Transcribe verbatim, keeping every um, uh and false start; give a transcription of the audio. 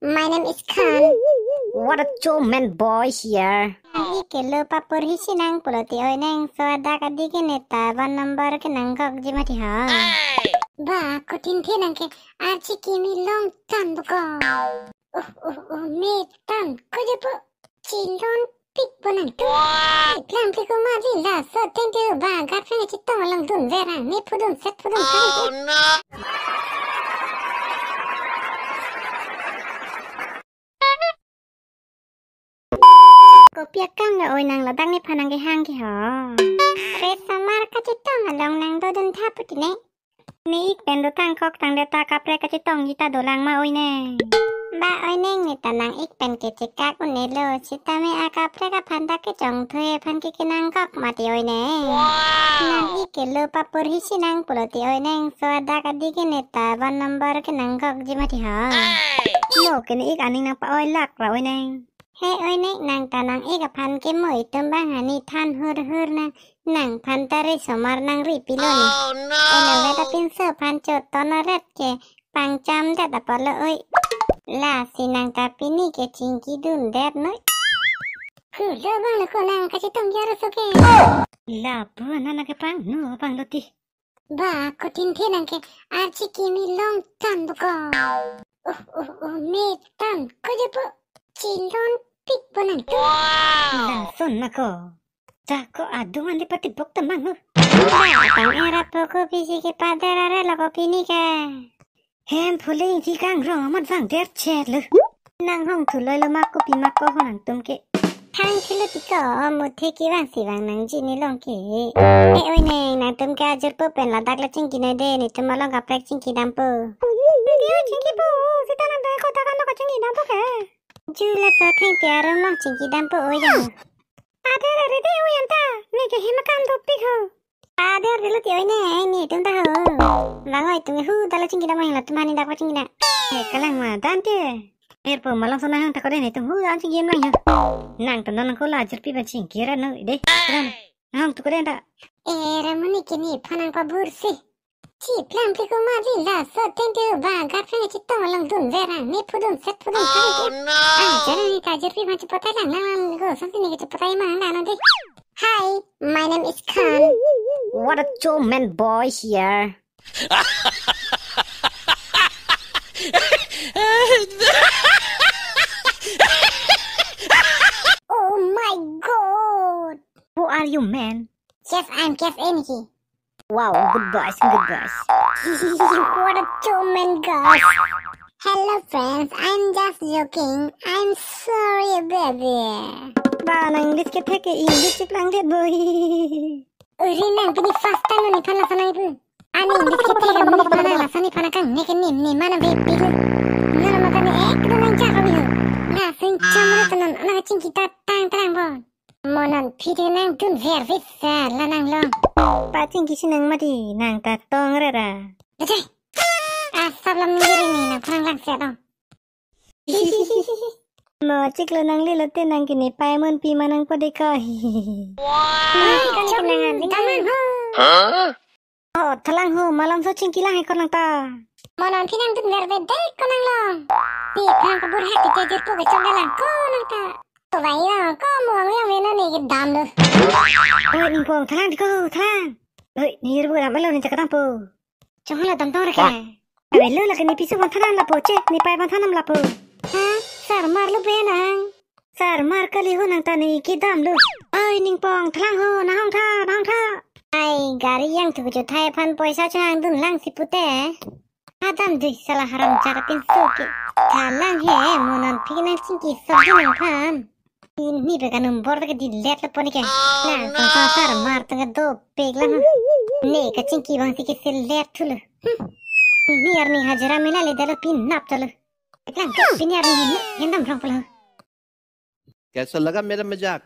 My name is Khan. What a cho man boy here. Nang ik ke lo paporhi si nang pulo ti oi neng, so adak adik ke neta one number ke nanggokji mati ha. Ba, kothin the nang ke, archi kimi long tan buko. Uh, uh, uh, me tan, ko je po. Chilon pik po nang tu. Wow. Plang pik ko mari laso thengte ba, girlfriend chetong along dunver nang, me phudun set phudun. Oh, no. Kopi akam lo oi nang, ladak nephan nang kehang ke ho. Re samar kachetong along nang dodun tha puti ne. Ne ik pen do tangkok tangdet ta kaprek kachetongji ta dolang ma oi neng. Ba oi neng, neta nang ik pen kechekak un-e lo, sitame akaprek aphan ta kechongthu aphan ke kenangkok mati oi neng. Wow. Nang ik ke lo paporhi si nang pulo ti oi neng, so adak adik ke neta one number ke nanggokji mati ha. Hey. Mo ke ne ik aning nangpa-oi lak ra oi neng. He oi neng, nang ta nang ik aphan ke mo itum bang hani than hur hur nang, nangphan ta re somar nang ri pilo ne. Oh, no. Eno beta pinso aphan chot ton aret ke pangcham det apotlo oi. Lasi nang ta pini ke chingki dundet noi. Kulo bang lo ko nang kachetong jaro so ke. Lapu nana ke pang, nu pang lo ti. Ba, kothin the nang ke, archi kimi long tan buko. Uh, uh, uh, me tan, ko je po. Chilon pik po nang tu. Wow. Lason na ko. Ta ko adung andi pati bok tamang ho. Ba, tang era po ko pisi ke pader are lo ko pini ke. Hem phuling thi kang rong amat vang der chet lo. Nang hong thu loi lo ma, kopi ma ko ho nangtum ke. Thang thilo ti ko, mo the kevang si vang nangji ne long ke. E oi neng, nangtum ke ajirpo pen ladak le chingki noi de, netum along kaprek chingki dampo. Dei o chingkipo, sita nang dei kotak an lo kachingki dampo ke. Ju laso thengpi arum along chingki dampo oi jang. Ade re re dei oi anta, ne ke hem akam dopik ho. Ader dilo ti oi neng, netum ta ho. Bang oi, tum hu dala chingki dam oi, latum hani dak pa chingki na. Eh, kalang ma dan te. Erpo malong sana hang ta ko de, netum hu dan chingki lang ho. Nang ta non ko la ajirpi ban chingki ra no de. Kalang. Nang tu ko de ta. Eh, Ramuni kini phanang pabur si. Chi plang pli ko mari laso thengte ba, girlfriend chetong along dunver nang, me phudun set phudun. Oh, no. Ah, jana ne ta ajirpi ban chepotai lang lang lang ko, something ne chepotai ma lang lang de. Hi, my name is Khan. What a cho man boy here. Oh my God. Who are you, man? Yes, I'm Kev Enki. Wow, good boys, good boys. What a cho man, guys. Hello, friends. I'm just joking. I'm sorry, baby. Ba, nang English ke thek ke English chiklang det boy. Uri nang pini first time nephan lason nang ipu. Ani English ke thek ke nephan lason nephan kang ne ke nim nim mana be pilu. Nana mata ne ek do nang chak abi ho. Na sing chamre tanon ana chingki ta tang tang bon. Mo non phi te nang dunver visa la nang long. Pa chingki si nang mati nang ta tong re ra. Lejai. Asap lam ningiri ni nang phanang lang set ong. Mo chiklo nang lilo te nang kini pai mon pi manang po de ko. Ai, kachok nang an, nang an ho. Huh? Oh, thalang ho, malom so chingki lang he ko nang ta. Mo non phi nang dunver ve de ko nang long. Pi phang ko burha te te jur po kachok lang ko nang ta. Ko bai ya, ko mo ang yang ve na ne ke dam lo. Oi, Ningpong, thalang di ko, thalang. Oi, ni ru bu dam lo ni chakadam po. Chong hala dam tong rek he. Abe lo lake ne piso bang thanam lapo che, ne pai bang thanam lapo. Ha? Sar mar lo be nang. Sar mar kali ho nang ta ne kedam lo. Ai Ningpong, thalang ho, nahong tha, nahong tha. Ai gari yang thu chu thai aphan poisa chang dun lang si pute. Adam dui sala haram jara pinso ke. Thalang he, mo non phi nang chingki sok dun nang phan. Pini pe kanum bor ke dilet lo poni ke. Na, tong tong sar mar tong ke dopik lang. Ne kachingki bang si ke selet thulo. Hmm. Ni arni hajira mena le dalo pinap chalo. Lang ke pini arni hin, hin dam rong palo. कैसा लगा मेरा मजाक?